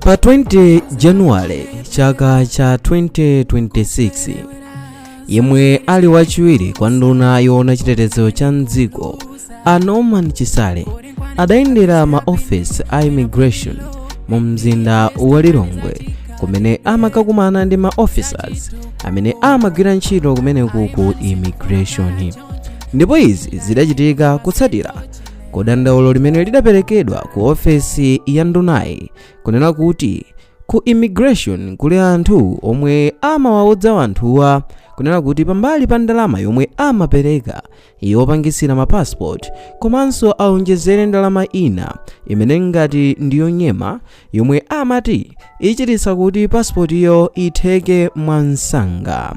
Pa 20 Januwale chaka cha 2026, yemwe ali wachiwiri kwa nduna yoona chitetezo cha mdziko, a Norman Chisale, adayendera ma ofesi a immigration mu mzinda wa Lilongwe, kumene amakakumana ndi ma officers amene amagwira ntchito kumeneku ku immigration. Ndipo izi zidachitika kutsatira kudandaulo limene lidaperekedwa ku ofesi ya ndunayi, kunena kuti ku immigration kuli anthu omwe amawawuza anthuwa kunena kuti pambali pa ndalama yomwe amapereka yopangisira ma passport, komanso aonjezere ndalama ina imene ngati ndiyonyema, yomwe amati ichititsa kuti passport iyo itheke mwansanga.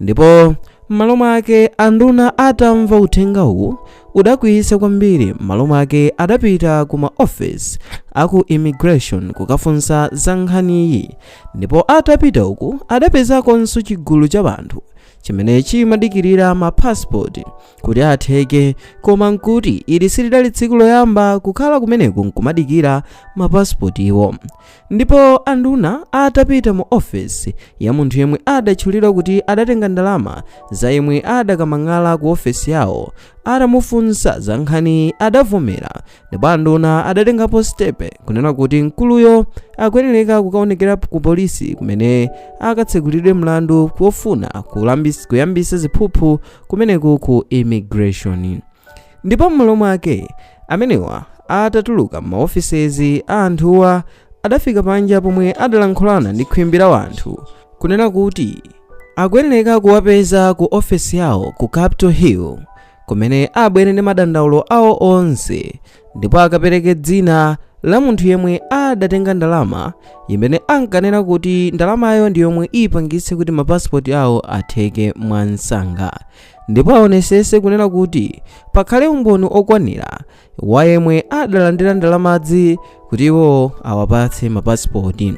Ndipo m'malo mwake, anduna atamva uthenga uwu udakwiyitsa kwambiri. M'malo mwake adapita ku ma office aku immigration kukafunsa za nkhaniyi. Ndipo atapita uku, adapezakonso chigulu cha anthu chimene chimadikirira ma passport kuti atheke, koma nkuti ili silidali tsiku loyamba kukhala kumeneku nkumadikira ma passport iwo. Ndipo anduna atapita mu ofesi ya munthu yemwe adatchulidwa kuti adatenga ndalama za yemwe adakamang'ala ku ofesi yawo, atamufunsa za nkhani adavomera. Ndipo anduna adatengapo step kunena kuti mkuluyo akuyenereka kukaonekera ku polisi, kumene akatsekulidwe mlandu pofuna kuyambisa ziphuphu kumeneku ku immigration. Ndipo m'malo mwake, amenewa atatuluka m'maofisezi a anthuwa, adafika panja pomwe adalankhulana ndi khwimbi la anthu kunena kuti akuyenereka kuwapeza ku ofesi yawo ku Capitol Hill, kumene abwere ndi madandaulo awo onse, ndipo akapereke dzina la munthu yemwe adatenga ndalama imene ankanena kuti ndalamayo ndi yomwe ipangitse kuti mapasipoti awo atheke mwansanga, ndipo aonesese kunena kuti pakhale umboni okwanira wa yemwe adalandira ndalamazi kuti iwo awapatse mapasipoti.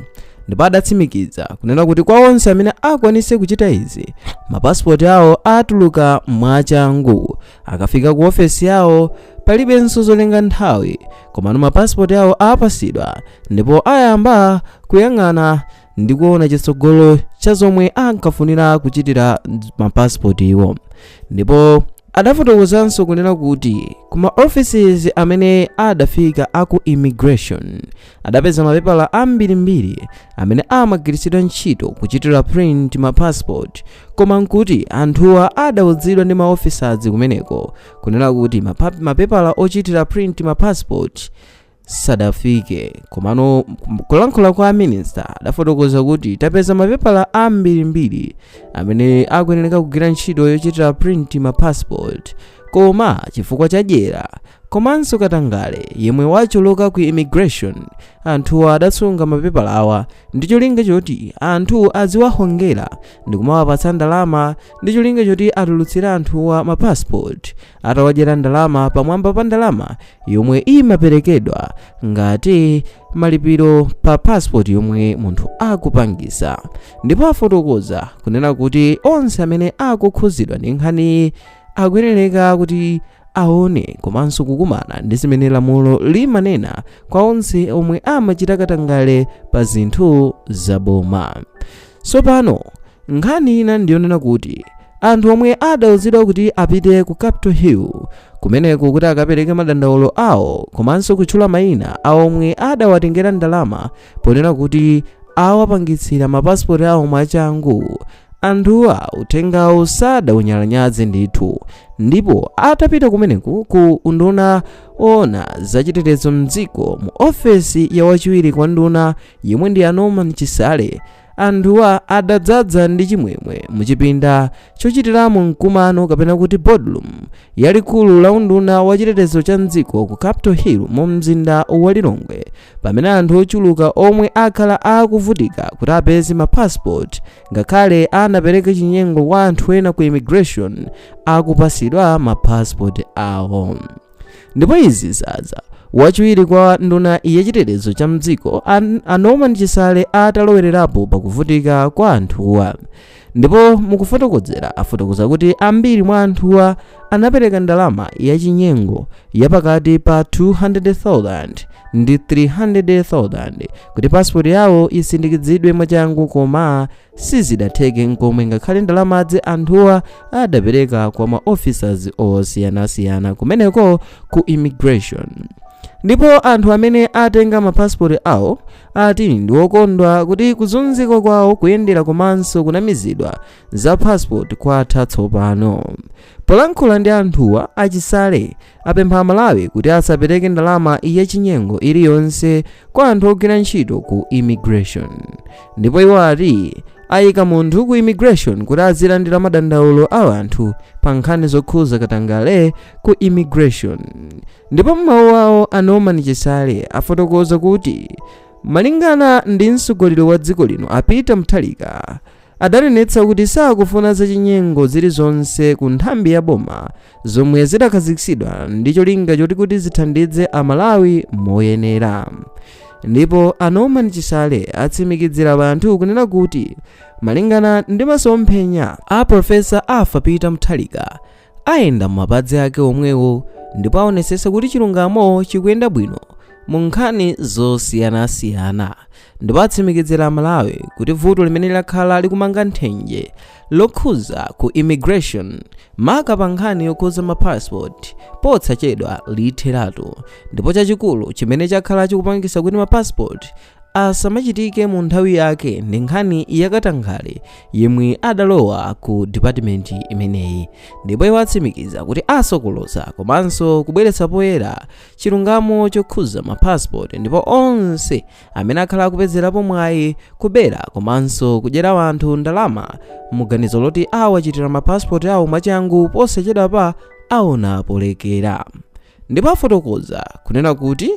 Ndipo adatsimikiza kunena kuti kwa onse amene akwanise kuchita izi, mapasipoti awo atuluka mwachangu. Akafika ku ofesi yawo, palibenso zolenga nthawi, komano mapasipoti awo apasidwa, ndipo ayamba kuyang'ana ndi kuona chitsogolo cha zomwe ankafunira kuchitira mapasipoti iwo. Ndipo adafotokozanso kunena kuti kuma offices amene adafika aku immigration, adapeza mapepala ambirimbiri amene amagwiritsidwa ntchito kuchitira print ma passport, koma nkuti anthuwa adawuzidwa ndi ma officers kumeneko kunena kuti mapepala ochitira print ma passport sadafike. Komano kulankhula kwa minister, adafotokoza kuti tapeza mapepala ambirimbiri amene akuyenera kugwira ntchito yochitira print ma passport, koma chifukwa cha dyera komanso katangale yemwe wachuluka ku immigration, anthuwa adatsunga mapepala awa ndi cholinga choti anthu aziwahongera ndi kumawapatsa ndalama, ndi cholinga choti atulutsire anthuwa ma passport atawadyera ndalama pamwamba pa ndalama yomwe imaperekedwa ngati malipiro pa passport yomwe munthu akupangisa. Ndipo afotokoza kunena kuti onse amene akukhuzidwa ndi nkhaniyi akuyenereka kuti aone komanso kukumana ndi zimene lamulo limanena kwa onse omwe amachita katangale pa zinthu zaboma. Tsopano nkhani ina ndiyonena kuti anthu omwe adawuzidwa kuti apite ku Capitol Hill kumeneko kuti akapereke madandaulo awo komanso kutchula mayina a omwe adawatengera ndalama ponena kuti awapangitsira mapasipoti awo mwachangu, anthuwa uthengawo sadawunyalanyaze ndithu. Ndipo atapita kumeneku ku unduna ona zachitetezo mdziko, mu ofesi ya wachiwiri kwa nduna yemwe ndi a Norman Chisale, anthuwa adadzaza ndi chimwemwe muchipinda chochitiramo mkumano, kapena kuti boardroom, yalikulu la unduna wa chitetezo cha mdziko ku Capitol Hill mu mzinda wa Lilongwe, pamene anthu ochuluka omwe akhala akuvutika kuti apeze ma passport, ngakhale anapereka chinyengo kwa anthu ena ku immigration, akupasidwa ma passport awo. Ndipo izi zadza Wachiwiri kwa nduna yachitetezo cha mdziko a Norman Chisale atalowererapo pakuvutika kwa anthuwa. Ndipo mukufotokozera afotokoza kuti ambiri mwa anthuwa anapereka ndalama yachinyengo yapakati pa 200,000 ndi 300,000 kuti pasipoti yawo isindikizidwe mwachangu, koma sizidatheke nkomwe ngakhale ndalamazi anthuwa adapereka kwa ma officers osiyanasiyana kumeneko ku immigration. Ndipo anthu amene atenga mapasipoti awo ati ndi okondwa kuti kuzunzika kwawo kuyendera komanso kunamizidwa za passport kwatha tsopano. Polankhula ndi anthuwa, aChisale apempha Amalawi kuti asapereke ndalama yachinyengo iliyonse kwa anthu ogwira ntchito ku immigration. Ndipo iwo ati ayika munthu ku immigration kuti azilandira madandaulo a anthu pa nkhani zokhuza katangale ku immigration. Ndipo m'mawu awo a Norman Chisale afotokoza kuti malingana ndi mtsogoleri wa dziko lino a Peter Mutharika adanenetsa kuti sakufuna zachinyengo zilizonse ku nthambi ya boma zomwe zidakhazikitsidwa ndi cholinga choti kuti zithandize Amalawi moyenera. Ndipo a Norman Chisale atsimikizira anthu kunena kuti malingana ndi masomphenya a Professor Arthur Peter Mutharika ayenda m'mapazi ake omwewo ndipo aonetsetsa kuti chilungamo chikuyenda bwino mu nkhani zosiyanasiyana. Ndipo atsimikizira Amalawi kuti vuto limene lakhala likumanga nthenje lokhuza ku immigration, maka pa nkhani yokhuza ma passport, posachedwa litheratu. Ndipo chachikulu chimene chakhala chikupangisa kuti ma passport asamachitike mu nthawi yake ndi nkhani yakatangale yemwe adalowa ku department imeneyi. Ndipo iwo atsimikiza kuti asokoloza komanso kubweretsa poyera chilungamo chokhuza ma passport, ndipo onse amene akhala akupezerapo mwayi kubera komanso kudyera anthu ndalama muganizo loti awachitira ma passport awo mwachangu, posachedwapa aona polekera. Ndipo afotokoza kunena kuti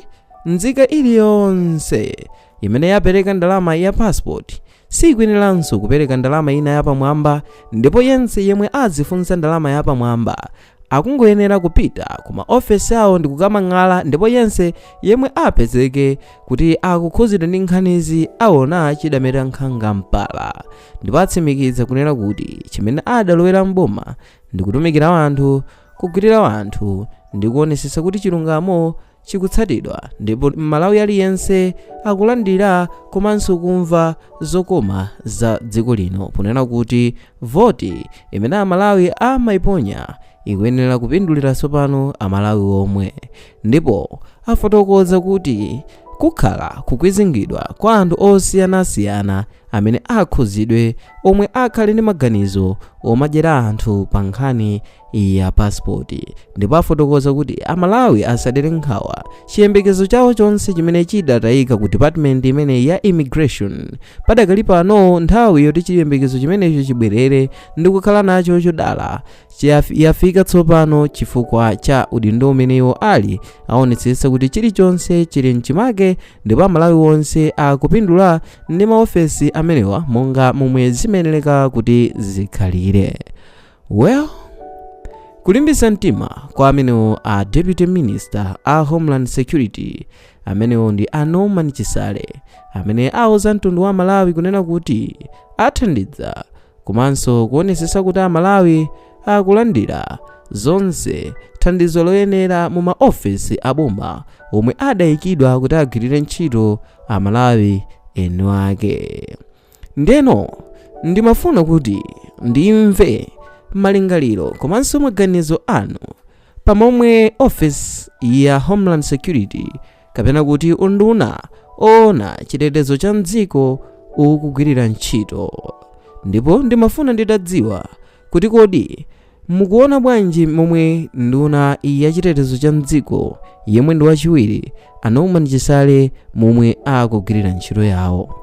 nzika iliyonse imene yapereka ndalama ya passport sikuyeneranso kupereka ndalama ina yapamwamba, ndipo yense yemwe azifunsa ndalama yapamwamba akungoyenera kupita ku maofesi awo ndi kukamang'ala, ndipo yense yemwe apezeke kuti akukhuzidwa ndi nkhanizi aona chidameta nkhanga mpala. Ndipo atsimikiza kunena kuti chimene adalowera mboma ndi kutumikira anthu, kugwirira anthu ndi kuonesesa kuti chilungamo chikutsatidwa, ndipo Mmalawi aliyense akulandira komanso kumva zokoma za dziko lino, ponena kuti voti imene Amalawi amayiponya ikuyenera kupindulira tsopano Amalawi omwe. Ndipo afotokoza kuti kukhala kukwizingidwa kwa anthu osiyanasiyana amene akhuzidwe omwe akhale ndi maganizo omadyera anthu pa nkhani ya pasipoti. Ndipo afotokoza kuti Amalawi asadere nkhawa, chiyembekezo chawo chonse chimene chidatayika ku department imene ya immigration, padakali pano nthawi yoti chiyembekezo chimenecho chibwerere ndi kukhala nacho chodala yafika tsopano, chifukwa cha udindo umenewo ali aonetsetsa kuti chilichonse chili mchimake ndipo Amalawi onse akupindula ndi maofesi amenewa monga momwe zimayenera kuti zikhalire. Well, kulimbitsa mtima kwa amenewo a Deputy Minister a Homeland Security, amenewo ndi a Norman Chisale, amene auza mtundu wa Malawi kunena kuti athandiza komanso kuonetsetsa kuti Amalawi akulandira zonse thandizo loyenera mu maofesi aboma omwe adayikidwa kuti agwirire ntchito Amalawi eni ake. Ndeno ndimafuna kuti ndimve malingaliro komanso maganizo anu pamomwe office ya Homeland Security, kapena kuti unduna oona chitetezo cha mdziko, ukugwirira ntchito. Ndipo ndimafuna nditadziwa kuti kodi mukuona bwanji momwe nduna ya chitetezo cha mdziko, yemwe ndi wachiwiri a Norman Chisale, momwe akugwirira ntchito yawo?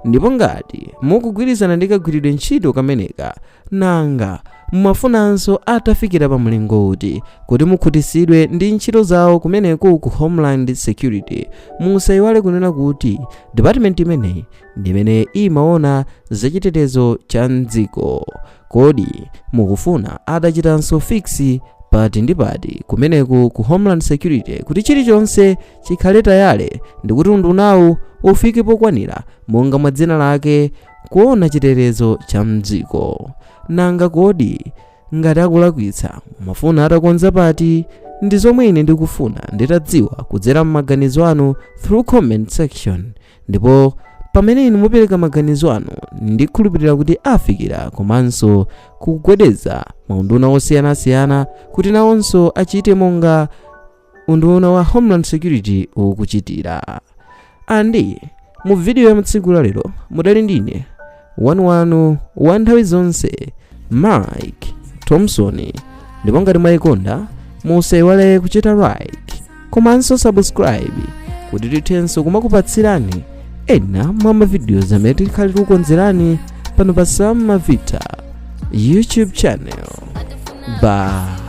Ndipo ngati mukugwirizana ndi kagwiridwe ntchito kameneka, nanga mumafunanso atafikira pa mlingo uti kuti mukhutitsidwe ndi ntchito zawo kumeneku ku Homeland Security? Musayiwale kunena kuti department imeneyi ndimene imaona zachitetezo cha mdziko. Kodi mukufuna atachitanso fix Pati ndi pati kumeneku ku Homeland Security kuti chilichonse chikhale tayale ndikuti undunawu ufike pokwanira monga mwa dzina lake, kuona chitetezo cha mdziko. Nanga kodi ngati akulakwitsa, mumafuna atakonza pati? Ndi zomwe ine ndikufuna nditadziwa kudzera m'maganizo anu through comment section. Ndipo pamene inu mupereka maganizo anu, ndikhulupirira kuti afikira komanso kugwedeza maunduna osiyanasiyana kuti nawonso achite monga unduna wa Homeland Security ukuchitira. Andi mu video ya tsiku la lero mudali ndine wanuwanu wa nthawi zonse, Mike Thompson. Ndipo ngati mwayikonda, musaiwale kuchita like komanso subscribe kuti tithenso kumakupatsirani ena mwa mavideos amene tikhale tikukonzerani pano pa Sam Mavita YouTube channel. Bye.